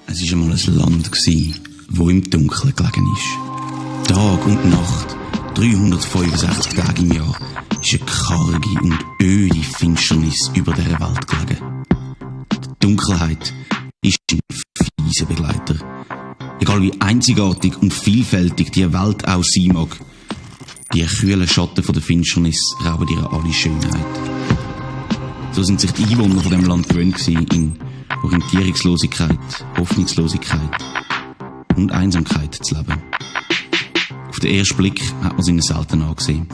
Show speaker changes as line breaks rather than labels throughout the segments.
Es war einmal ein Land, das im Dunkeln gelegen ist. Tag und Nacht, 365 Tage im Jahr, ist eine karge und öde Finsternis über dieser Welt gelegen. Die Dunkelheit ist ein fieser Begleiter. Egal wie einzigartig und vielfältig die Welt auch sein mag, die kühlen Schatten von der Finsternis rauben ihr alle Schönheit. So sind sich die Einwohner von dem Land gewöhnt in Orientierungslosigkeit, Hoffnungslosigkeit und Einsamkeit zu leben. Auf den ersten Blick hat man es ihnen selten angesehen.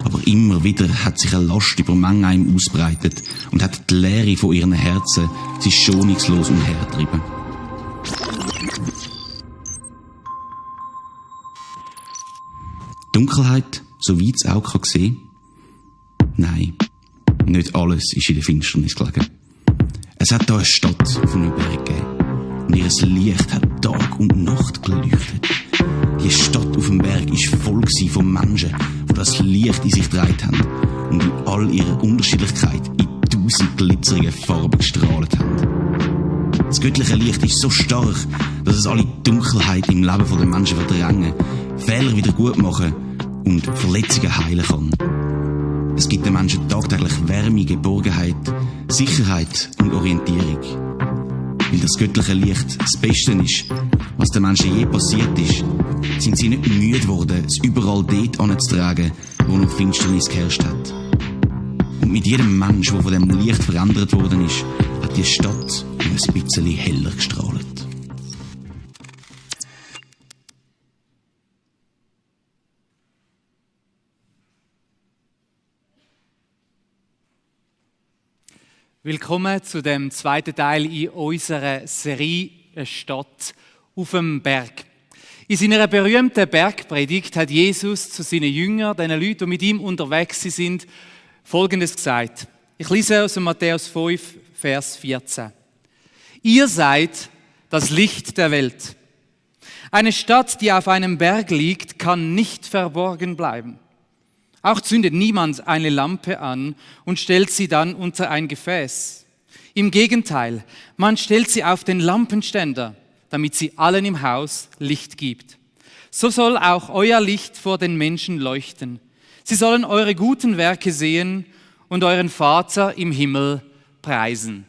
Aber immer wieder hat sich eine Last über Menge ausbreitet und hat die Leere von ihren Herzen sie schonungslos umhergetrieben. Dunkelheit, so weit es auch sehen kann? Nein, nicht alles ist in der Finsternis gelegen. Es hat hier eine Stadt auf einem Berg gegeben und ihr Licht hat Tag und Nacht geleuchtet. Die Stadt auf dem Berg war voll von Menschen, die das Licht in sich getragen haben und in all ihrer Unterschiedlichkeit in 1000 glitzerige Farben gestrahlt haben. Das göttliche Licht ist so stark, dass es alle Dunkelheit im Leben der Menschen verdrängen, Fehler wieder gut machen und Verletzungen heilen kann. Es gibt den Menschen tagtäglich Wärme, Geborgenheit, Sicherheit und Orientierung. Weil das göttliche Licht das Beste ist, was den Menschen je passiert ist, sind sie nicht müde geworden, es überall dort anzutragen, wo noch Finsternis geherrscht hat. Und mit jedem Mensch, der von dem Licht verändert worden ist, hat die Stadt ein bisschen heller gestrahlt.
Willkommen zu dem zweiten Teil in unserer Serie «Eine Stadt auf dem Berg». In seiner berühmten Bergpredigt hat Jesus zu seinen Jüngern, den Leuten, die mit ihm unterwegs sind, Folgendes gesagt. Ich lese aus Matthäus 5, Vers 14. Ihr seid das Licht der Welt. Eine Stadt, die auf einem Berg liegt, kann nicht verborgen bleiben. Auch zündet niemand eine Lampe an und stellt sie dann unter ein Gefäß. Im Gegenteil, man stellt sie auf den Lampenständer, damit sie allen im Haus Licht gibt. So soll auch euer Licht vor den Menschen leuchten. Sie sollen eure guten Werke sehen und euren Vater im Himmel preisen.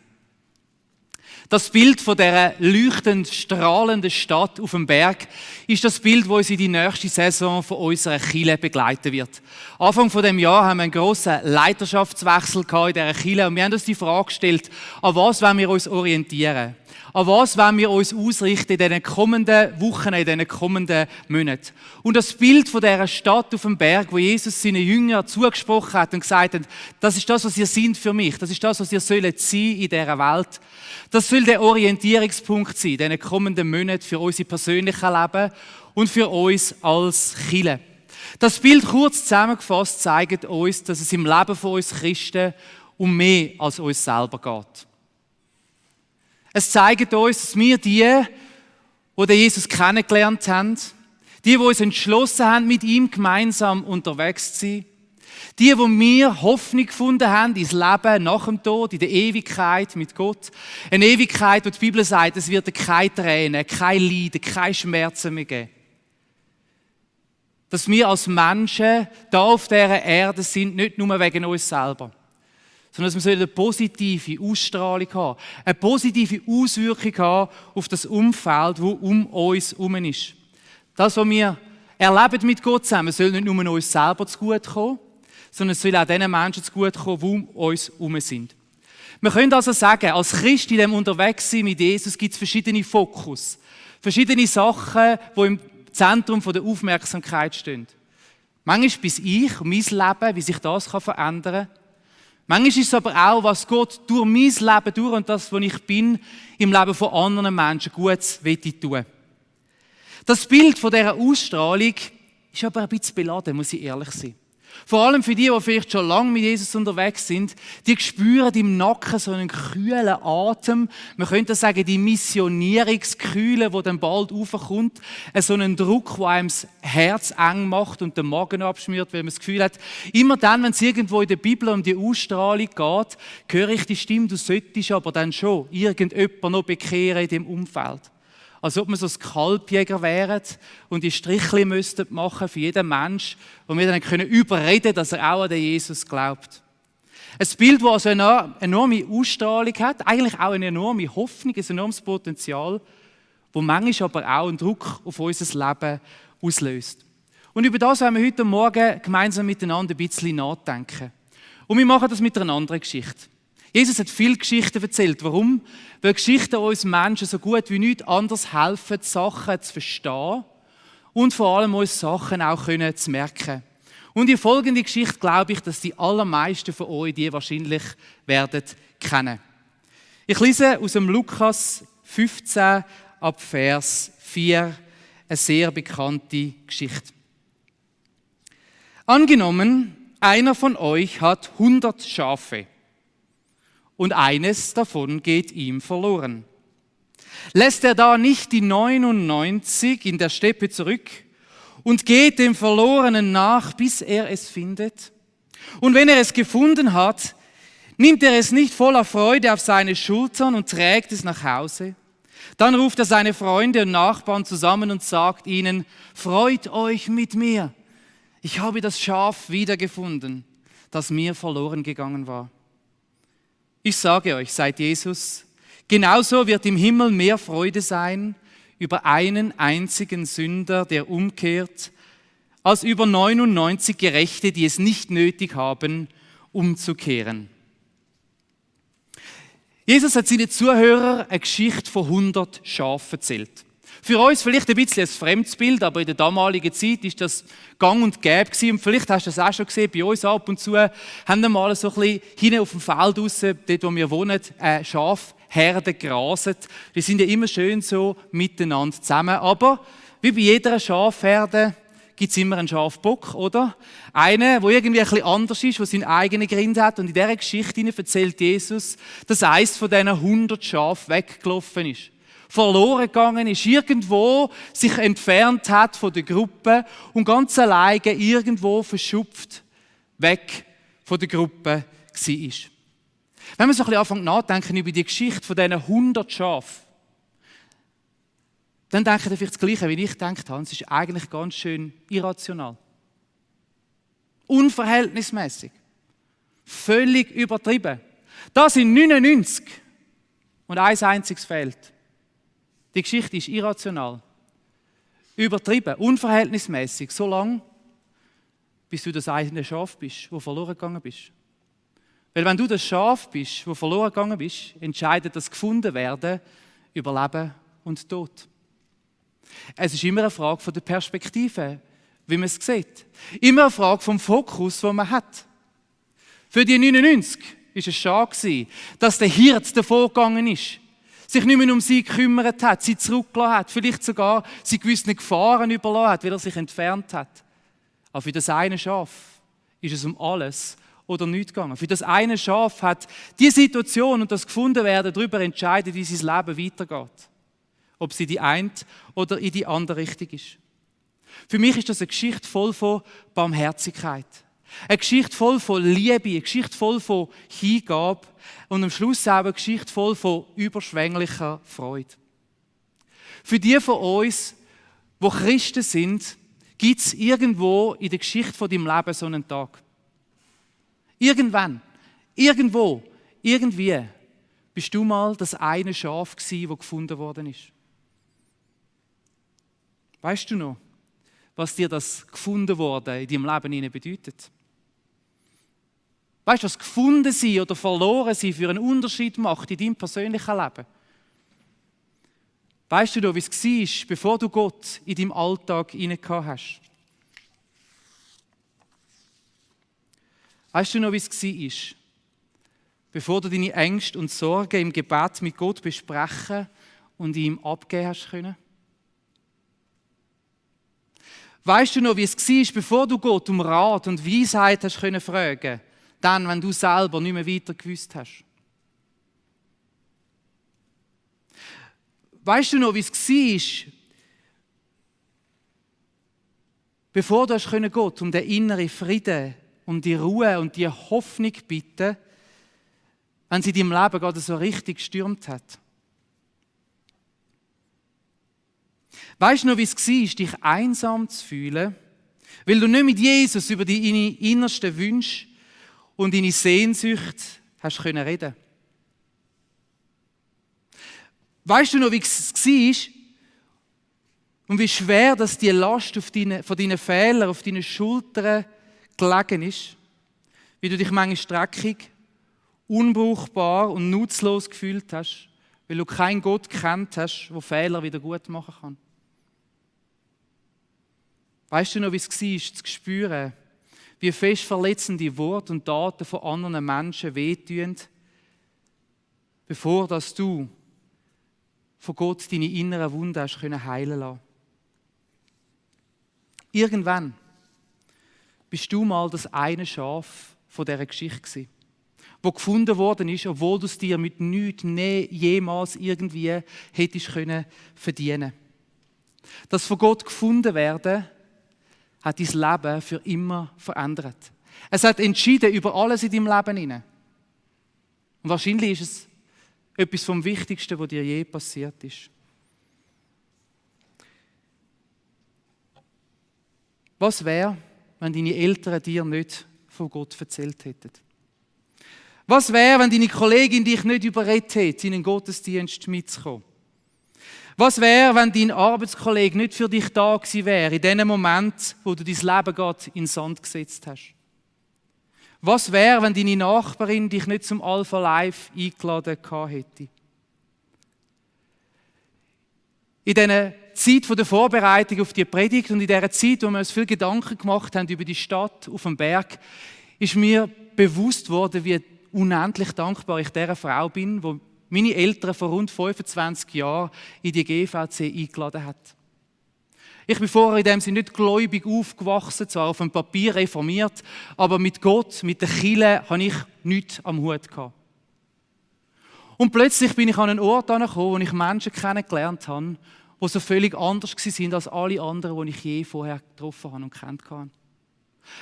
Das Bild von dieser leuchtend strahlenden Stadt auf dem Berg ist das Bild, das uns in die nächste Saison von unserer Kirche begleiten wird. Anfang von dem Jahr haben wir einen grossen Leiterschaftswechsel in dieser Kirche und wir haben uns die Frage gestellt, an was wollen wir uns orientieren? An was wollen wir uns ausrichten in den kommenden Wochen, in den kommenden Monaten? Und das Bild von dieser Stadt auf dem Berg, wo Jesus seinen Jüngern zugesprochen hat und gesagt hat, das ist das, was ihr seid für mich, das ist das, was ihr sollt sein in dieser Welt. Das soll der Orientierungspunkt sein, in den kommenden Monaten für unser persönliches Leben und für uns als Kirche. Das Bild kurz zusammengefasst zeigt uns, dass es im Leben von uns Christen um mehr als uns selber geht. Es zeigt uns, dass wir die Jesus kennengelernt haben, die uns entschlossen haben, mit ihm gemeinsam unterwegs zu sein, die wir Hoffnung gefunden haben ins Leben nach dem Tod, in der Ewigkeit mit Gott. Eine Ewigkeit, wo die Bibel sagt, es wird keine Tränen, kein Leiden, keine Schmerzen mehr geben. Dass wir als Menschen da auf dieser Erde sind, nicht nur wegen uns selber, sondern dass wir eine positive Ausstrahlung haben, eine positive Auswirkung haben auf das Umfeld, das um uns herum ist. Das, was wir erleben mit Gott zusammen, soll nicht nur uns selber zugutekommen, sondern es soll auch den Menschen zugutekommen, die um uns herum sind. Wir können also sagen, als Christ in dem Unterwegssein mit Jesus gibt es verschiedene Fokus, verschiedene Sachen, die im Zentrum der Aufmerksamkeit stehen. Manchmal bis ich und mein Leben, wie sich das verändern kann. Manchmal ist es aber auch, was Gott durch mein Leben, durch und das, was ich bin, im Leben von anderen Menschen Gutes tun. Das Bild von dieser Ausstrahlung ist aber ein bisschen beladen, muss ich ehrlich sein. Vor allem für die vielleicht schon lange mit Jesus unterwegs sind, die spüren im Nacken so einen kühlen Atem. Man könnte sagen, die Missionierungskühle, die dann bald raufkommt. So einen Druck, der einem das Herz eng macht und den Magen abschmiert, weil man das Gefühl hat, immer dann, wenn es irgendwo in der Bibel um die Ausstrahlung geht, höre ich die Stimme, du solltest aber dann schon irgendjemanden noch bekehren in dem Umfeld. Als ob wir so Skalpjäger wären und die Strichli müssten machen für jeden Mensch, wo wir dann können überreden, dass er auch an den Jesus glaubt. Ein Bild, das also eine enorme Ausstrahlung hat, eigentlich auch eine enorme Hoffnung, ein enormes Potenzial, wo manchmal aber auch einen Druck auf unser Leben auslöst. Und über das wollen wir heute Morgen gemeinsam miteinander ein bisschen nachdenken. Und wir machen das mit einer anderen Geschichte. Jesus hat viele Geschichten erzählt. Warum? Weil Geschichten uns Menschen so gut wie nichts anderes helfen, Sachen zu verstehen und vor allem uns Sachen auch zu merken. Und die folgende Geschichte glaube ich, dass die allermeisten von euch die wahrscheinlich werden kennen. Ich lese aus dem Lukas 15 ab Vers 4 eine sehr bekannte Geschichte. Angenommen, einer von euch hat 100 Schafe und eines davon geht ihm verloren. Lässt er da nicht die 99 in der Steppe zurück und geht dem Verlorenen nach, bis er es findet? Und wenn er es gefunden hat, nimmt er es nicht voller Freude auf seine Schultern und trägt es nach Hause? Dann ruft er seine Freunde und Nachbarn zusammen und sagt ihnen, freut euch mit mir, ich habe das Schaf wiedergefunden, das mir verloren gegangen war. Ich sage euch, seit Jesus, genauso wird im Himmel mehr Freude sein über einen einzigen Sünder, der umkehrt, als über 99 Gerechte, die es nicht nötig haben, umzukehren. Jesus hat seinen Zuhörern eine Geschichte von 100 Schafen erzählt. Für uns vielleicht ein bisschen ein fremdes Bild, aber in der damaligen Zeit ist das gang und gäbe gewesen. Und vielleicht hast du das auch schon gesehen, bei uns ab und zu haben wir mal so ein bisschen hinten auf dem Feld draussen, dort wo wir wohnen, Schafherden graset. Die sind ja immer schön so miteinander zusammen. Aber wie bei jeder Schafherde gibt es immer einen Schafbock, oder? Einen, der irgendwie ein bisschen anders ist, der seinen eigenen Grind hat. Und in dieser Geschichte erzählt Jesus, dass eines von diesen 100 Schafen weggelaufen ist. Verloren gegangen ist, irgendwo sich entfernt hat von der Gruppe und ganz alleine irgendwo verschupft weg von der Gruppe war. Wenn wir so ein bisschen anfangen nachdenken über die Geschichte von diesen 100 Schafen, dann denken wir vielleicht das Gleiche, wie ich gedacht habe. Es ist eigentlich ganz schön irrational. Unverhältnismäßig. Völlig übertrieben. Da sind 99 und ein einziges fehlt. Die Geschichte ist irrational, übertrieben, unverhältnismäßig, so lange, bis du das eine Schaf bist, wo verloren gegangen bist. Weil wenn du das Schaf bist, wo verloren gegangen bist, entscheidet das gefunden werden über Leben und Tod. Es ist immer eine Frage von der Perspektive, wie man es sieht. Immer eine Frage vom Fokus, den man hat. Für die 99 war es schade, dass der Hirt davon gegangen ist, sich nicht mehr um sie gekümmert hat, sie zurückgelassen hat, vielleicht sogar sie gewissen Gefahren überlassen hat, weil er sich entfernt hat. Aber für das eine Schaf ist es um alles oder nichts gegangen. Für das eine Schaf hat die Situation und das Gefundenwerden darüber entscheidet, wie sein Leben weitergeht. Ob sie die eine oder in die andere Richtung ist. Für mich ist das eine Geschichte voll von Barmherzigkeit. Eine Geschichte voll von Liebe, eine Geschichte voll von Hingabe und am Schluss auch eine Geschichte voll von überschwänglicher Freude. Für die von uns, die Christen sind, gibt es irgendwo in der Geschichte von deinem Leben so einen Tag. Irgendwann, irgendwo, irgendwie bist du mal das eine Schaf gewesen, das gefunden worden ist. Weißt du noch, was dir das gefunden worden in deinem Leben bedeutet? Weißt du, was gefunden sein oder verloren sein für einen Unterschied macht in deinem persönlichen Leben? Weißt du noch, wie es war, bevor du Gott in deinem Alltag hineingehauen hast? Weißt du noch, wie es war, bevor du deine Ängste und Sorgen im Gebet mit Gott besprechen und ihm abgeben hast können? Weißt du noch, wie es war, bevor du Gott um Rat und Weisheit hast können fragen, dann, wenn du selber nicht mehr weiter gewusst hast? Weißt du noch, wie es war, bevor du hast können Gott um den inneren Frieden, um die Ruhe und die Hoffnung bitten, wenn sie in deinem Leben gerade so richtig gestürmt hat? Weißt du noch, wie es war, dich einsam zu fühlen, weil du nicht mit Jesus über deine innersten Wünsche und deine Sehnsucht hast können reden? Weißt du noch, wie es war und wie schwer dass die Last von deinen Fehlern auf deinen Schultern gelegen ist? Wie du dich manchmal dreckig, unbrauchbar und nutzlos gefühlt hast, weil du keinen Gott gekannt hast, der Fehler wieder gut machen kann. Weißt du noch, wie es war, zu spüren, wie fest verletzende Worte und Taten von anderen Menschen wehtun, bevor dass du von Gott deine inneren Wunden hast können heilen lassen. Irgendwann bist du mal das eine Schaf von dieser Geschichte gewesen, wo gefunden worden ist, obwohl du es dir mit nichts jemals irgendwie hättest können verdienen. Das von Gott gefunden werden hat dein Leben für immer verändert. Es hat entschieden über alles in deinem Leben hinein. Und wahrscheinlich ist es etwas vom Wichtigsten, was dir je passiert ist. Was wäre, wenn deine Eltern dir nicht von Gott erzählt hätten? Was wäre, wenn deine Kollegin dich nicht überredet hätte, in den Gottesdienst mitzukommen? Was wäre, wenn dein Arbeitskollege nicht für dich da gewesen wäre, in dem Moment, wo du dein Leben Gott in den Sand gesetzt hast? Was wäre, wenn deine Nachbarin dich nicht zum Alpha Live eingeladen hätte? In dieser Zeit der Vorbereitung auf die Predigt und in dieser Zeit, wo wir uns viel Gedanken gemacht haben über die Stadt auf dem Berg, ist mir bewusst worden, wie unendlich dankbar ich dieser Frau bin, die meine Eltern vor rund 25 Jahren in die GVC eingeladen hat. Ich bin vorher in dem Sinne nicht gläubig aufgewachsen, zwar auf dem Papier reformiert, aber mit Gott, mit der Kirche, habe ich nichts am Hut gehabt. Und plötzlich bin ich an einen Ort angekommen, wo ich Menschen kennengelernt habe, die so völlig anders waren als alle anderen, die ich je vorher getroffen habe und kennt habe.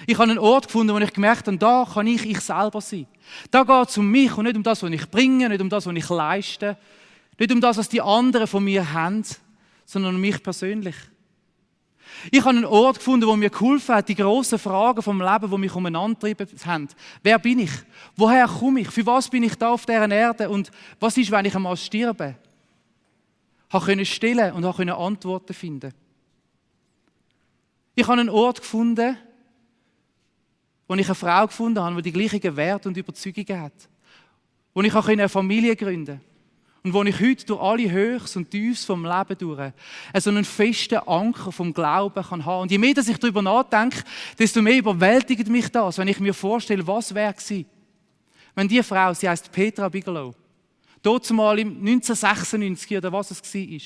Ich habe einen Ort gefunden, wo ich gemerkt habe, da kann ich selber sein. Da geht es um mich und nicht um das, was ich bringe, nicht um das, was ich leiste, nicht um das, was die anderen von mir haben, sondern um mich persönlich. Ich habe einen Ort gefunden, wo mir geholfen hat, die grossen Fragen vom Leben, die mich umeinandergetrieben haben. Wer bin ich? Woher komme ich? Für was bin ich da auf dieser Erde? Und was ist, wenn ich einmal sterbe? Ich konnte stellen und konnte Antworten finden. Ich habe einen Ort gefunden, wo ich eine Frau gefunden habe, die die gleichen Werte und Überzeugungen hat. Wo ich auch eine Familie gründen konnte. Und wo ich heute durch alle Höchst und Tiefs vom Leben durch so einen festen Anker vom Glauben kann haben. Und je mehr, dass ich darüber nachdenke, desto mehr überwältigt mich das, wenn ich mir vorstelle, was wäre gewesen, wenn die Frau, sie heisst Petra Bigelow, dort mal im 1996 oder was es war,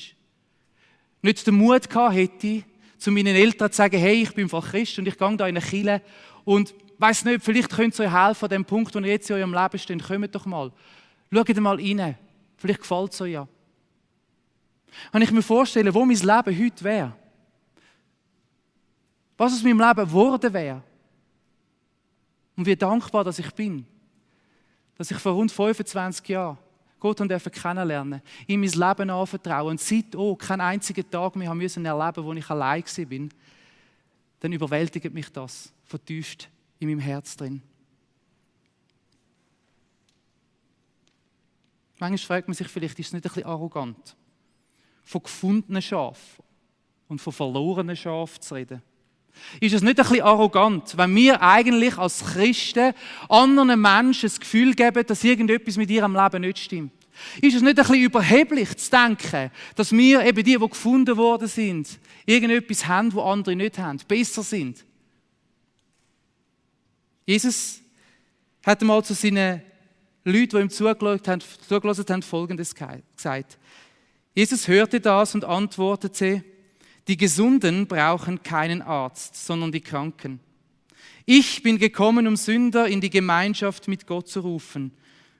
nicht den Mut gehabt hätte, zu meinen Eltern zu sagen, hey, ich bin voll Christ und ich gehe da in eine Kirche und weiss nicht, vielleicht könnt ihr euch helfen an dem Punkt, wo ihr jetzt in eurem Leben steht. Kommt doch mal. Schaut mal rein. Vielleicht gefällt es euch ja. Wenn ich mir vorstelle, wo mein Leben heute wäre, was aus meinem Leben geworden wäre und wie dankbar, dass ich bin, dass ich vor rund 25 Jahren Gott kennenlernen, ihm mein Leben anvertrauen und seit keinen einzigen Tag mehr erleben musste, wo ich allein war, dann überwältigt mich das vertieft in meinem Herz drin. Manchmal fragt man sich vielleicht, ist es nicht ein bisschen arrogant, von gefundenen Schafen und von verlorenen Schafen zu reden? Ist es nicht ein bisschen arrogant, wenn wir eigentlich als Christen anderen Menschen das Gefühl geben, dass irgendetwas mit ihrem Leben nicht stimmt? Ist es nicht ein bisschen überheblich zu denken, dass wir eben die gefunden worden sind, irgendetwas haben, was andere nicht haben, besser sind? Jesus hat einmal zu seinen Leuten, die ihm zugelassen haben, Folgendes gesagt. Jesus hörte das und antwortete, die Gesunden brauchen keinen Arzt, sondern die Kranken. Ich bin gekommen, um Sünder in die Gemeinschaft mit Gott zu rufen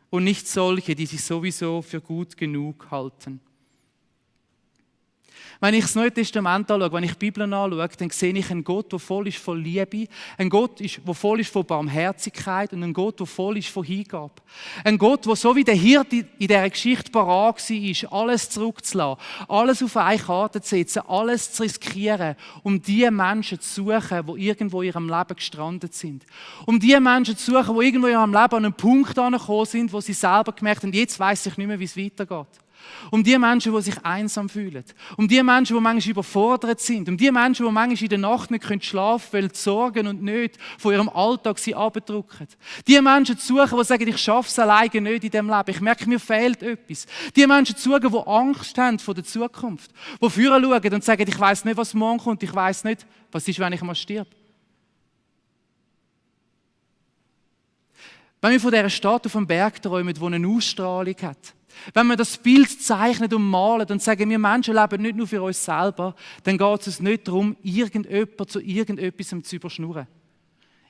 und nicht solche, die sich sowieso für gut genug halten. Wenn ich das Neue Testament anschaue, wenn ich die Bibel anschaue, dann sehe ich einen Gott, der voll ist von Liebe, ein Gott, der voll ist von Barmherzigkeit und ein Gott, der voll ist von Hingabe. Ein Gott, der so wie der Hirte in dieser Geschichte parat war, alles zurückzulassen, alles auf eine Karte zu setzen, alles zu riskieren, um die Menschen zu suchen, die irgendwo in ihrem Leben gestrandet sind. Um die Menschen zu suchen, die irgendwo in ihrem Leben an einen Punkt angekommen sind, wo sie selber gemerkt haben, jetzt weiss ich nicht mehr, wie es weitergeht. Um die Menschen, die sich einsam fühlen. Um die Menschen, die manchmal überfordert sind. Um die Menschen, die manchmal in der Nacht nicht schlafen können, weil die Sorgen und Nöte von ihrem Alltag sie abdrücken. Die Menschen zu suchen, die sagen, ich schaffe es alleine nicht in diesem Leben. Ich merke, mir fehlt etwas. Die Menschen zu suchen, die Angst haben vor der Zukunft. Die vorher schauen und sagen, ich weiss nicht, was morgen kommt. Ich weiss nicht, was ist, wenn ich mal sterbe. Wenn wir von dieser Stadt auf dem Berg träumen, die eine Ausstrahlung hat, wenn wir das Bild zeichnen und malen und sagen, wir Menschen leben nicht nur für uns selber, dann geht es nicht darum, irgendjemanden zu irgendetwas zu überschnurren.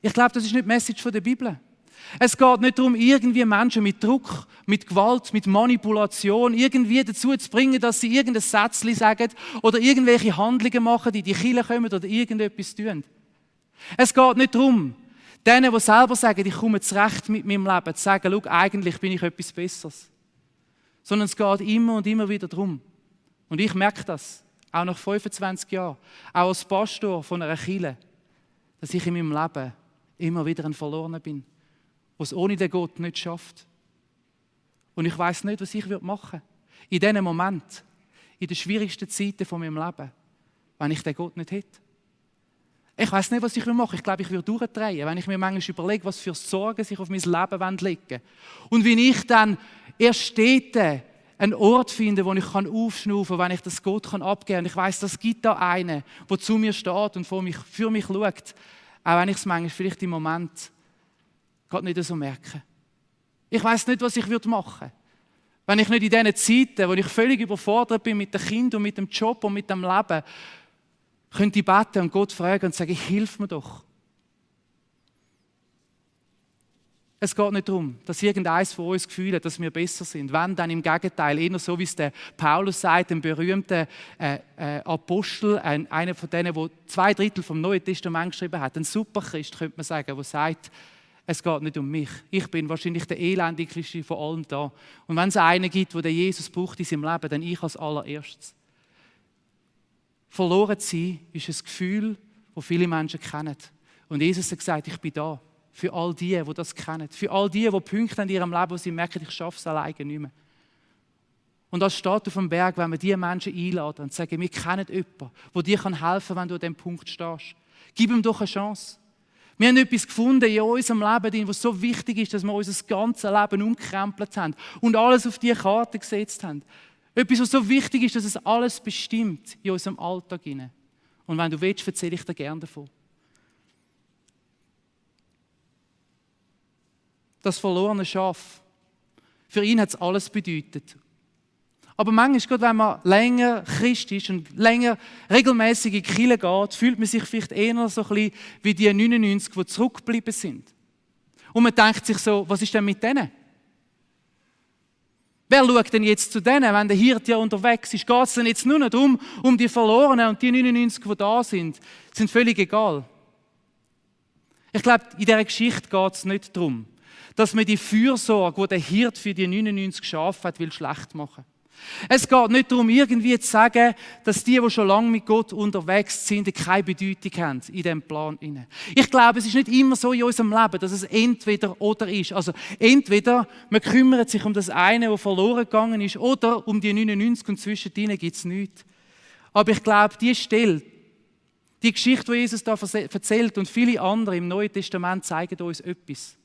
Ich glaube, das ist nicht die Message der Bibel. Es geht nicht darum, irgendwie Menschen mit Druck, mit Gewalt, mit Manipulation irgendwie dazu zu bringen, dass sie irgendein Sätzchen sagen oder irgendwelche Handlungen machen, die Kirche kommen oder irgendetwas tun. Es geht nicht darum, denen, die selber sagen, ich komme zurecht mit meinem Leben, zu sagen, schau, eigentlich bin ich etwas Besseres. Sondern es geht immer und immer wieder darum. Und ich merke das, auch nach 25 Jahren, auch als Pastor von einer Kirche, dass ich in meinem Leben immer wieder ein Verlorener bin, der es ohne den Gott nicht schafft. Und ich weiss nicht, was ich machen würde. In diesen Momenten, in den schwierigsten Zeiten von meinem Leben, wenn ich den Gott nicht hätte. Ich weiss nicht, was ich machen würde. Ich glaube, ich würde durchdrehen, wenn ich mir manchmal überlege, was für Sorgen sich auf mein Leben legen wollen. Und wie ich dann erst dort einen Ort finde, wo ich aufschnaufen kann, wenn ich das Gott abgeben kann. Und ich weiss, es gibt da einen, der zu mir steht und für mich schaut. Auch wenn ich es manchmal vielleicht im Moment gerade nicht so merke. Ich weiss nicht, was ich machen würde. Wenn ich nicht in diesen Zeiten, wo ich völlig überfordert bin mit dem Kind und mit dem Job und mit dem Leben, könnte ich beten und Gott fragen und sagen, hilf mir doch. Es geht nicht darum, dass irgendeines von uns Gefühl hat, dass wir besser sind. Wenn, dann im Gegenteil, eher so wie es der Paulus sagt, ein berühmter Apostel, einer von denen, der 2/3 vom Neuen Testament geschrieben hat, ein Superchrist, könnte man sagen, der sagt, es geht nicht um mich. Ich bin wahrscheinlich der elendigste von allen da. Und wenn es einen gibt, der Jesus braucht in seinem Leben, dann ich als allererstes. Verloren zu sein ist ein Gefühl, das viele Menschen kennen. Und Jesus hat gesagt, ich bin da. Für all die das kennen. Für all die Punkte in ihrem Leben, wo sie merken, ich schaffe es alleine nicht mehr. Und als steht auf dem Berg, wenn wir diese Menschen einladen und sagen, wir kennen jemanden, der dir helfen kann, wenn du an diesem Punkt stehst. Gib ihm doch eine Chance. Wir haben etwas gefunden in unserem Leben, was so wichtig ist, dass wir unser ganzes Leben umgekrempelt haben und alles auf diese Karte gesetzt haben. Etwas, was so wichtig ist, dass es alles bestimmt in unserem Alltag. Und wenn du willst, erzähle ich dir gerne davon. Das verlorene Schaf. Für ihn hat es alles bedeutet. Aber manchmal, gerade wenn man länger Christ ist und länger regelmäßig in die Kirche geht, fühlt man sich vielleicht eher so ein bisschen wie die 99, die zurückgeblieben sind. Und man denkt sich so, was ist denn mit denen? Wer schaut denn jetzt zu denen, wenn der Hirte ja unterwegs ist? Geht es denn jetzt nur noch darum, um die Verlorenen und die 99, die da sind völlig egal. Ich glaube, in dieser Geschichte geht es nicht darum, dass man die Fürsorge, die der Hirte für die 99 Schafe hat, schlecht machen will. Es geht nicht darum, irgendwie zu sagen, dass die schon lange mit Gott unterwegs sind, keine Bedeutung haben in diesem Plan. Ich glaube, es ist nicht immer so in unserem Leben, dass es entweder oder ist. Also entweder man kümmert sich um das eine, das verloren gegangen ist, oder um die 99 und zwischen denen gibt es nichts. Aber ich glaube, die Stelle, die Geschichte, die Jesus da erzählt und viele andere im Neuen Testament zeigen uns etwas.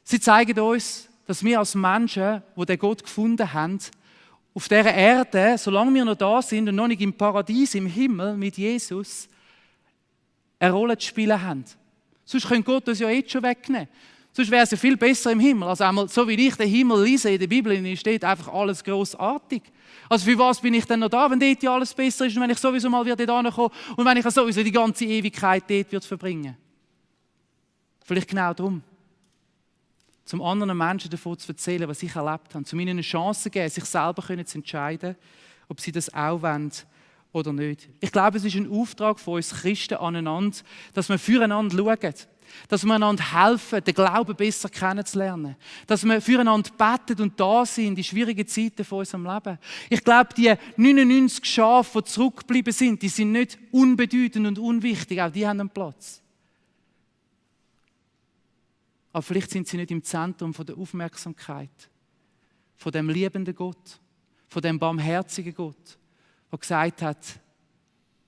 Sie zeigen uns, dass wir als Menschen, die den Gott gefunden haben, auf dieser Erde, solange wir noch da sind und noch nicht im Paradies, im Himmel mit Jesus, eine Rolle zu spielen haben. Sonst könnte Gott uns ja jetzt schon wegnehmen. Sonst wäre es ja viel besser im Himmel. Also einmal, so wie ich den Himmel lese, in der Bibel steht einfach alles grossartig. Also für was bin ich denn noch da, wenn dort ja alles besser ist und wenn ich sowieso mal wieder dort hinkomme und wenn ich sowieso die ganze Ewigkeit dort verbringen? Vielleicht genau darum. Zum anderen Menschen davon zu erzählen, was ich erlebt habe, um ihnen eine Chance zu geben, sich selber zu entscheiden, ob sie das auch wollen oder nicht. Ich glaube, es ist ein Auftrag von uns Christen aneinander, dass wir füreinander schauen, dass wir einander helfen, den Glauben besser kennenzulernen, dass wir füreinander beten und da sind in die schwierigen Zeiten von unserem Leben. Ich glaube, die 99 Schafe, die zurückgeblieben sind, die sind nicht unbedeutend und unwichtig, auch die haben einen Platz. Aber vielleicht sind sie nicht im Zentrum der Aufmerksamkeit von dem liebenden Gott, von dem barmherzigen Gott, der gesagt hat,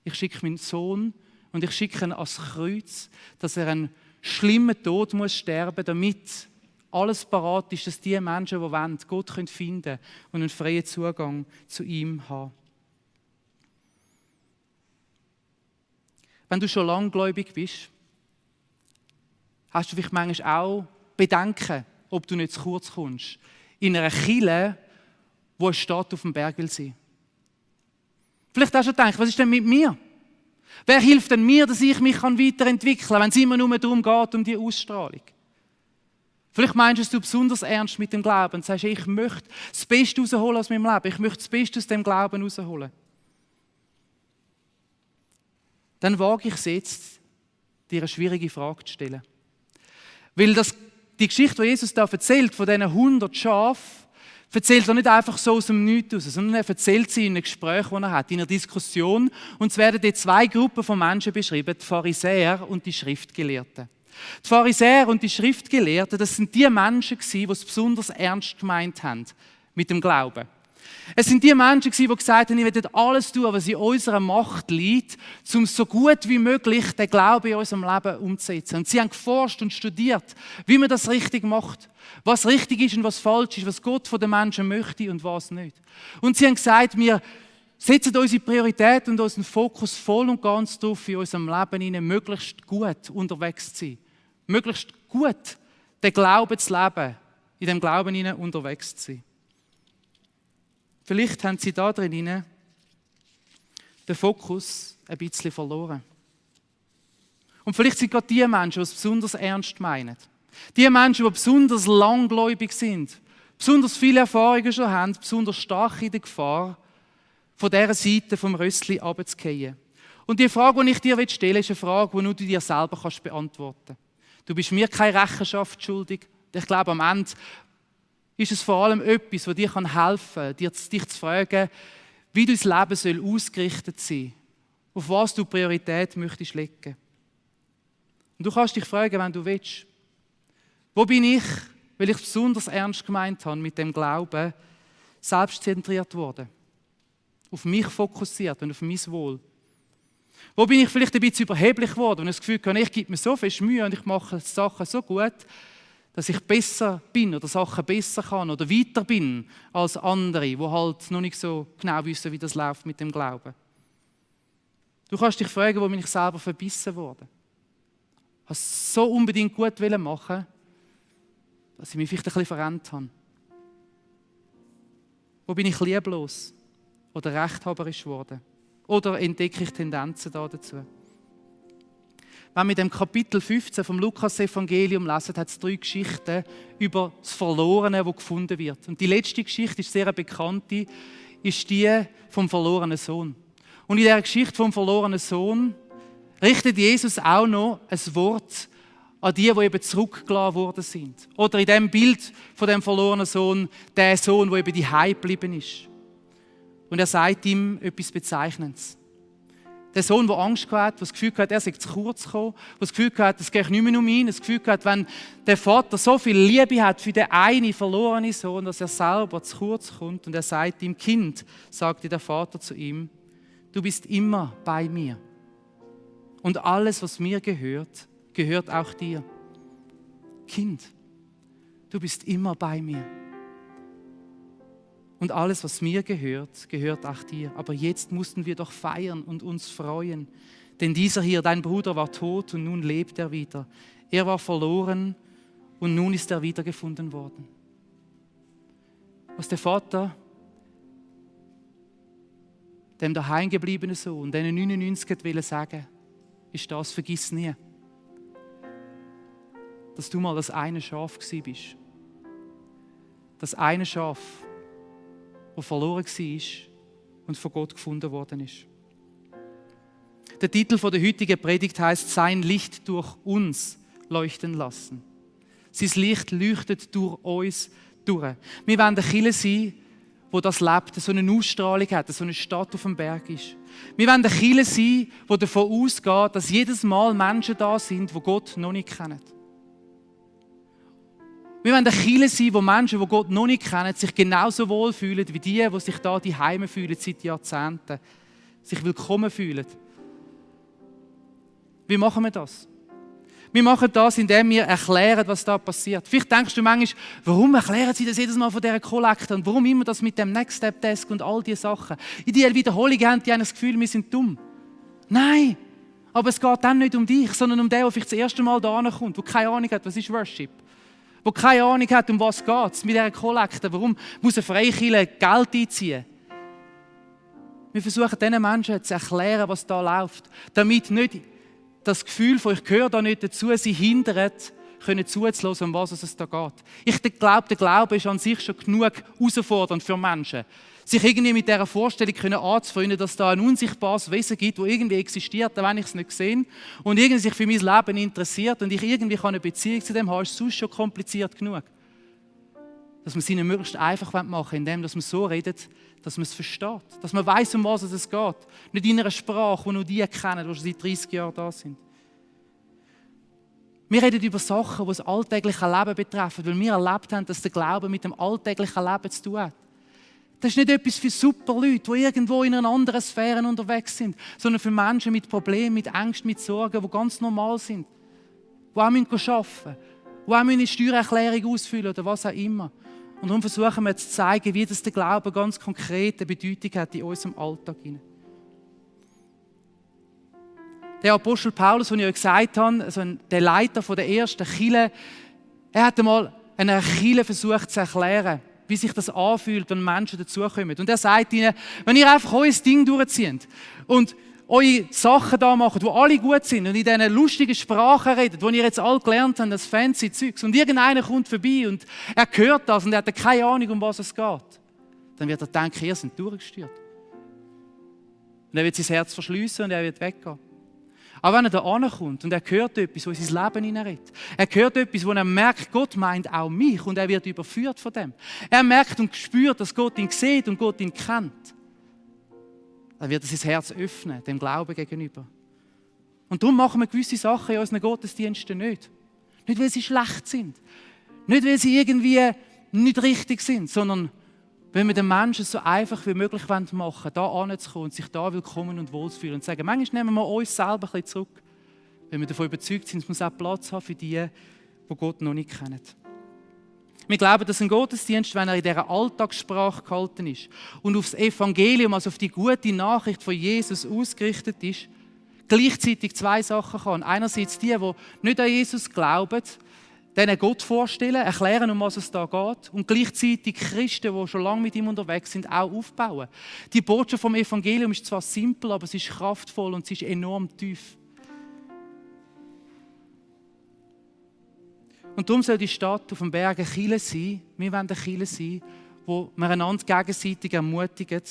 ich schicke meinen Sohn und ich schicke ihn ans Kreuz, dass er einen schlimmen Tod muss sterben, damit alles parat ist, dass die Menschen, die wollen, Gott finden können und einen freien Zugang zu ihm haben. Wenn du schon langgläubig bist, hast du vielleicht manchmal auch Bedenken, ob du nicht zu kurz kommst. In einer Kirche, wo eine Stadt auf dem Berg will sein. Vielleicht hast du gedacht, was ist denn mit mir? Wer hilft denn mir, dass ich mich weiterentwickeln kann, wenn es immer nur darum geht, um die Ausstrahlung? Vielleicht meinst du es besonders ernst mit dem Glauben und sagst, ich möchte das Beste rausholen aus meinem Leben. Ich möchte das Beste aus dem Glauben rausholen. Dann wage ich es jetzt, dir eine schwierige Frage zu stellen. Weil die Geschichte, die Jesus da erzählt, von diesen 100 Schafen, erzählt er nicht einfach so aus dem Nichts raus, sondern er erzählt sie in einem Gespräch, das er hat, in einer Diskussion. Und es werden dort zwei Gruppen von Menschen beschrieben, die Pharisäer und die Schriftgelehrten. Die Pharisäer und die Schriftgelehrten, das sind die Menschen, die es besonders ernst gemeint haben mit dem Glauben. Es sind die Menschen, die gesagt haben, ich werde alles tun, was in unserer Macht liegt, um so gut wie möglich den Glauben in unserem Leben umzusetzen. Und sie haben geforscht und studiert, wie man das richtig macht, was richtig ist und was falsch ist, was Gott von den Menschen möchte und was nicht. Und sie haben gesagt, wir setzen unsere Priorität und unseren Fokus voll und ganz darauf, in unserem Leben möglichst gut unterwegs zu sein. Möglichst gut den Glauben zu leben, in dem Glauben unterwegs zu sein. Vielleicht haben sie da drin den Fokus ein bisschen verloren. Und vielleicht sind gerade die Menschen, die es besonders ernst meinen. Die Menschen, die besonders langgläubig sind, besonders viele Erfahrungen schon haben, besonders stark in der Gefahr, von dieser Seite vom Rössli runterzufallen. Und die Frage, die ich dir stellen will, ist eine Frage, die nur du dir selber beantworten kannst. Du bist mir keine Rechenschaft schuldig. Ich glaube, am Ende ist es vor allem etwas, das dir helfen kann, dich zu fragen, wie dein Leben ausgerichtet sein soll, auf was du Priorität möchtest legen. Und du kannst dich fragen, wenn du willst, wo bin ich, weil ich besonders ernst gemeint habe mit dem Glauben, selbstzentriert worden, auf mich fokussiert und auf mein Wohl. Wo bin ich vielleicht ein bisschen überheblich geworden und das Gefühl habe, ich gebe mir so viel Mühe und ich mache Sachen so gut, dass ich besser bin oder Sachen besser kann oder weiter bin als andere, die halt noch nicht so genau wissen, wie das läuft mit dem Glauben. Du kannst dich fragen, wo bin ich selber verbissen worden? Ich wollte es so unbedingt gut machen, dass ich mich vielleicht ein bisschen verrennt habe. Wo bin ich lieblos oder rechthaberisch geworden? Oder entdecke ich Tendenzen dazu? Wenn wir in dem Kapitel 15 vom Lukas-Evangelium lesen, hat es 3 Geschichten über das Verlorene, das gefunden wird. Und die letzte Geschichte ist sehr bekannte, ist die vom verlorenen Sohn. Und in dieser Geschichte vom verlorenen Sohn richtet Jesus auch noch ein Wort an die eben zurückgelassen worden sind. Oder in dem Bild von dem verlorenen Sohn, der Sohn, der eben daheim geblieben ist. Und er sagt ihm etwas Bezeichnendes. Der Sohn, der Angst hatte, der das Gefühl hatte, er sei zu kurz gekommen, der das Gefühl hatte, es geht nicht mehr um ihn, das Gefühl hatte, wenn der Vater so viel Liebe hat für den einen verlorenen Sohn, dass er selber zu kurz kommt. Und er sagt ihm, Kind, sagte der Vater zu ihm, du bist immer bei mir. Und alles, was mir gehört, gehört auch dir. Kind, du bist immer bei mir. Und alles, was mir gehört, gehört auch dir. Aber jetzt mussten wir doch feiern und uns freuen. Denn dieser hier, dein Bruder, war tot und nun lebt er wieder. Er war verloren und nun ist er wiedergefunden worden. Was der Vater dem daheim gebliebenen Sohn, den 99 will sagen, ist das, vergiss nie, dass du mal das eine Schaf gsi bist. Das eine Schaf, das verloren war und von Gott gefunden worden ist. Der Titel der heutigen Predigt heißt: Sein Licht durch uns leuchten lassen. Sein Licht leuchtet durch uns durch. Wir wollen eine Kirche sein, wo das lebt, so eine Ausstrahlung hat, so eine Stadt auf dem Berg ist. Wir wollen eine Kirche sein, die davon ausgeht, dass jedes Mal Menschen da sind, die Gott noch nicht kennen. Wir wollen eine Kirche sein, wo Menschen, die Gott noch nicht kennen, sich genauso wohl fühlen wie die sich da die Heime fühlen seit Jahrzehnten, sich willkommen fühlen. Wie machen wir das? Wir machen das, indem wir erklären, was da passiert. Vielleicht denkst du manchmal, warum erklären sie das jedes Mal von dieser Kollekte und warum immer das mit dem Next Step Desk und all diese Sachen. In dieser Wiederholung haben die das Gefühl, wir sind dumm. Nein, aber es geht dann nicht um dich, sondern um den, der vielleicht das erste Mal da kommt, der keine Ahnung hat, was ist Worship. Der keine Ahnung hat, um was geht es mit dieser Kollekte. Warum muss eine Freikirche Geld einziehen? Wir versuchen diesen Menschen zu erklären, was da läuft, damit nicht das Gefühl von, ich gehöre da nicht dazu, sie hindert, können zuzulassen, um was es da geht. Ich glaube, der Glaube ist an sich schon genug herausfordernd für Menschen. Sich irgendwie mit dieser Vorstellung anzufreunden, dass da ein unsichtbares Wesen gibt, das irgendwie existiert, auch wenn ich es nicht sehe, und irgendwie sich für mein Leben interessiert und ich irgendwie eine Beziehung zu dem habe, ist sonst schon kompliziert genug. Dass man es ihnen möglichst einfach machen will, indem man so redet, dass man es versteht. Dass man weiss, um was es geht. Nicht in einer Sprache, die nur die kennen, die schon seit 30 Jahren da sind. Wir reden über Sachen, die das alltägliche Leben betreffen, weil wir erlebt haben, dass der Glaube mit dem alltäglichen Leben zu tun hat. Das ist nicht etwas für super Leute, die irgendwo in einer anderen Sphäre unterwegs sind, sondern für Menschen mit Problemen, mit Ängsten, mit Sorgen, die ganz normal sind. Die auch arbeiten müssen, die auch eine Steuererklärung ausfüllen oder was auch immer. Und darum versuchen wir zu zeigen, wie das der Glaube ganz konkrete Bedeutung hat in unserem Alltag. Der Apostel Paulus, den ich euch gesagt habe, also der Leiter der ersten Kirche, er hat einmal einer Kirche versucht zu erklären, wie sich das anfühlt, wenn Menschen dazukommen. Und er sagt ihnen, wenn ihr einfach euer Ding durchzieht und eure Sachen da macht, die alle gut sind und in diesen lustigen Sprachen redet, die ihr jetzt alle gelernt habt, das fancy Zeugs, und irgendeiner kommt vorbei und er hört das und er hat keine Ahnung, um was es geht, dann wird er denken, ihr seid durchgesteuert. Und er wird sein Herz verschliessen und er wird weggehen. Aber wenn er da ankommt und er hört etwas, was in sein Leben hineinredet, er hört etwas, wo er merkt, Gott meint auch mich und er wird überführt von dem. Er merkt und spürt, dass Gott ihn sieht und Gott ihn kennt. Dann wird er sein Herz öffnen, dem Glauben gegenüber. Und darum machen wir gewisse Sachen in unseren Gottesdiensten nicht. Nicht, weil sie schlecht sind. Nicht, weil sie irgendwie nicht richtig sind, sondern weil wir den Menschen so einfach wie möglich machen wollen, da anzukommen und sich da willkommen und wohl zu fühlen. Und sagen, manchmal nehmen wir uns selber ein bisschen zurück, weil wir davon überzeugt sind, es muss auch Platz haben für die Gott noch nicht kennen. Wir glauben, dass ein Gottesdienst, wenn er in dieser Alltagssprache gehalten ist und auf das Evangelium, also auf die gute Nachricht von Jesus ausgerichtet ist, gleichzeitig zwei Sachen kann. Einerseits die nicht an Jesus glauben, denen Gott vorstellen, erklären, um was es da geht, und gleichzeitig Christen, die schon lange mit ihm unterwegs sind, auch aufbauen. Die Botschaft vom Evangelium ist zwar simpel, aber sie ist kraftvoll und sie ist enorm tief. Und darum soll die Stadt auf dem Berg eine Kirche sein. Wir wollen eine Kirche sein, wo wir einander gegenseitig ermutigen,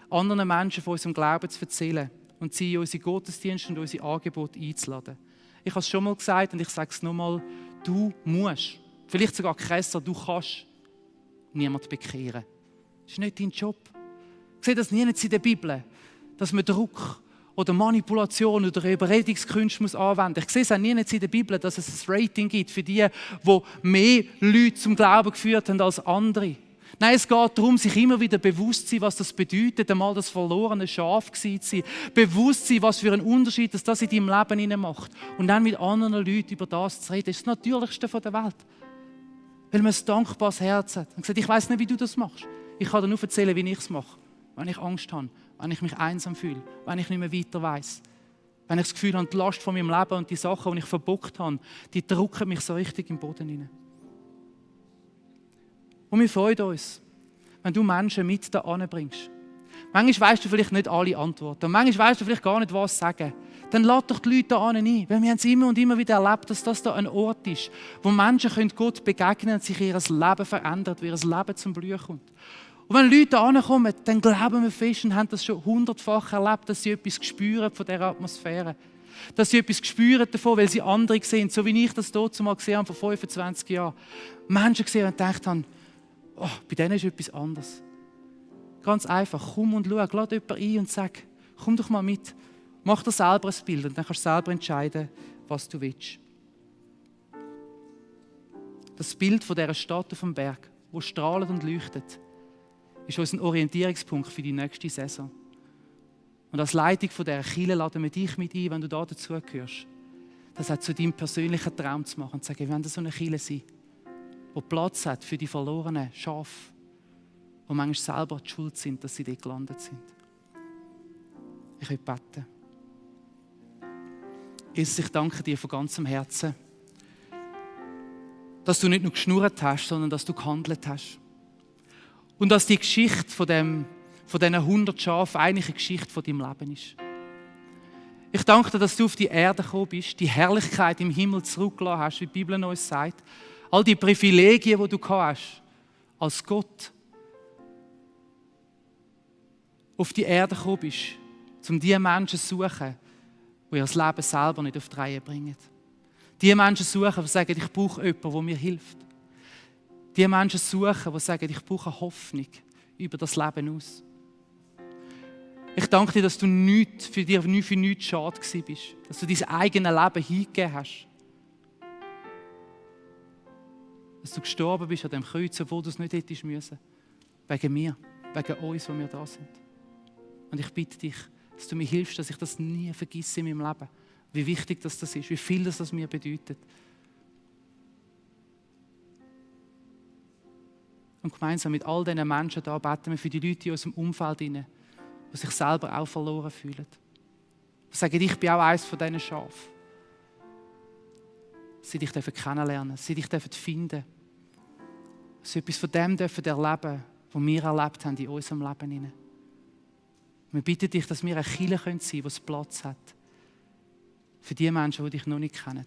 anderen Menschen von unserem Glauben zu erzählen und sie in unsere Gottesdienste und unsere Angebote einzuladen. Ich habe es schon mal gesagt und ich sage es nochmal, du musst, vielleicht sogar krasser, du kannst niemanden bekehren. Das ist nicht dein Job. Ich sehe das nirgends in der Bibel, dass man Druck oder Manipulation oder Überredungskünste anwenden muss. Ich sehe es auch nirgends in der Bibel, dass es ein Rating gibt für die mehr Leute zum Glauben geführt haben als andere. Nein, es geht darum, sich immer wieder bewusst zu sein, was das bedeutet, einmal das verlorene Schaf zu sein. Bewusst zu sein, was für einen Unterschied das in deinem Leben macht. Und dann mit anderen Leuten über das zu reden. Das ist das Natürlichste der Welt. Weil man ein dankbares Herz hat. Und gesagt, ich weiss nicht, wie du das machst. Ich kann dir nur erzählen, wie ich es mache. Wenn ich Angst habe, wenn ich mich einsam fühle, wenn ich nicht mehr weiter weiss. Wenn ich das Gefühl habe, die Last von meinem Leben und die Sachen, die ich verbockt habe, die drücken mich so richtig im Boden hinein. Und wir freuen uns, wenn du Menschen mit da anbringst. Manchmal weisst du vielleicht nicht alle Antworten. Und manchmal weisst du vielleicht gar nicht, was sagen. Dann lad doch die Leute da ein. Weil wir haben es immer und immer wieder erlebt, dass das da ein Ort ist, wo Menschen Gott begegnen und sich ihr Leben verändert, wo ihr Leben zum Blühen kommt. Und wenn Leute ankommen, dann glauben wir fest und haben das schon 100-fach erlebt, dass sie etwas spüren von dieser Atmosphäre. Dass sie etwas spüren davon, weil sie andere sehen, so wie ich das dort mal gesehen habe, vor 25 Jahren. Menschen gesehen und gedacht haben, oh, bei denen ist etwas anderes. Ganz einfach, komm und schau, lade jemanden ein und sag, komm doch mal mit, mach dir selber ein Bild und dann kannst du selber entscheiden, was du willst. Das Bild von dieser Stadt auf dem Berg, wo strahlt und leuchtet, ist unser Orientierungspunkt für die nächste Saison. Und als Leitung von dieser Kirche laden wir dich mit ein, wenn du da dazugehörst, das auch zu deinem persönlichen Traum zu machen und zu sagen, wir wollen so eine Kirche sein, die Platz hat für die verlorenen Schafe, die manchmal selber die Schuld sind, dass sie dort gelandet sind. Ich will beten. Jesus, ich danke dir von ganzem Herzen, dass du nicht nur geschnurrt hast, sondern dass du gehandelt hast. Und dass die Geschichte von diesen 100 Schafen eigentlich eine Geschichte von deinem Leben ist. Ich danke dir, dass du auf die Erde gekommen bist, die Herrlichkeit im Himmel zurückgelassen hast, wie die Bibel uns sagt. All die Privilegien, die du gehabt hast, als Gott auf die Erde gekommen bist, um die Menschen zu suchen, die ihr Leben selber nicht auf die Reihe bringen. Die Menschen suchen, die sagen, ich brauche jemanden, der mir hilft. Die Menschen suchen, die sagen, ich brauche eine Hoffnung über das Leben aus. Ich danke dir, dass du für nichts schade gewesen bist. Dass du dein eigenes Leben hingegeben hast. Dass du gestorben bist an dem Kreuz, obwohl du es nicht hättest müssen. Wegen mir, wegen uns, die wir da sind. Und ich bitte dich, dass du mir hilfst, dass ich das nie vergesse in meinem Leben. Wie wichtig das ist, wie viel das mir bedeutet. Und gemeinsam mit all diesen Menschen da beten wir für die Leute in unserem Umfeld, die sich selber auch verloren fühlen. Die sagen, ich bin auch eines von diesen Schafen. Sie dich kennenlernen, sie dich finden. Sie etwas von dem erleben dürfen, was wir erlebt haben in unserem Leben. Wir bitten dich, dass wir eine Kirche sein können, die Platz hat für die Menschen, die dich noch nicht kennen.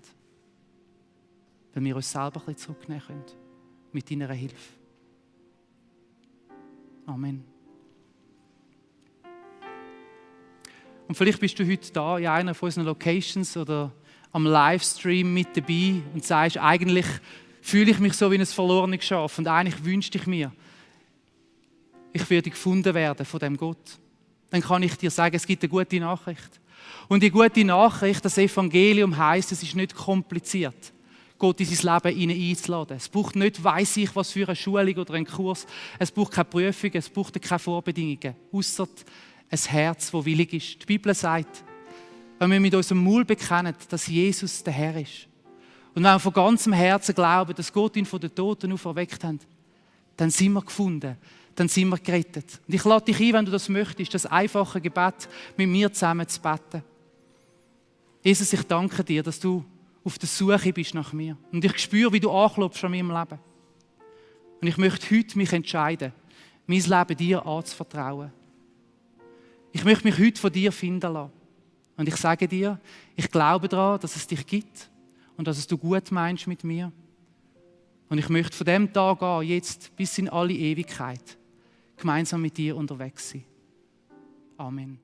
Weil wir uns selber ein bisschen zurücknehmen können mit deiner Hilfe. Amen. Und vielleicht bist du heute da in einer von unseren Locations oder am Livestream mit dabei und sagst, eigentlich fühle ich mich so wie ein verlorenes Schaf und eigentlich wünschte ich mir, ich würde gefunden werden von dem Gott. Dann kann ich dir sagen, es gibt eine gute Nachricht. Und die gute Nachricht, das Evangelium heisst, es ist nicht kompliziert, Gott in sein Leben einzuladen. Es braucht nicht, weiss ich, was für eine Schulung oder einen Kurs. Es braucht keine Prüfungen, es braucht keine Vorbedingungen. Ausser ein Herz, das willig ist. Die Bibel sagt, wenn wir mit unserem Mund bekennen, dass Jesus der Herr ist und wenn wir von ganzem Herzen glauben, dass Gott ihn von den Toten auferweckt hat, dann sind wir gefunden, dann sind wir gerettet. Und ich lade dich ein, wenn du das möchtest, das einfache Gebet mit mir zusammen zu beten. Jesus, ich danke dir, dass du auf der Suche bist nach mir. Und ich spüre, wie du anklopfst an meinem Leben. Und ich möchte heute mich entscheiden, mein Leben dir anzuvertrauen. Ich möchte mich heute von dir finden lassen. Und ich sage dir, ich glaube daran, dass es dich gibt und dass es du gut meinst mit mir. Und ich möchte von dem Tag an, jetzt bis in alle Ewigkeit, gemeinsam mit dir unterwegs sein. Amen.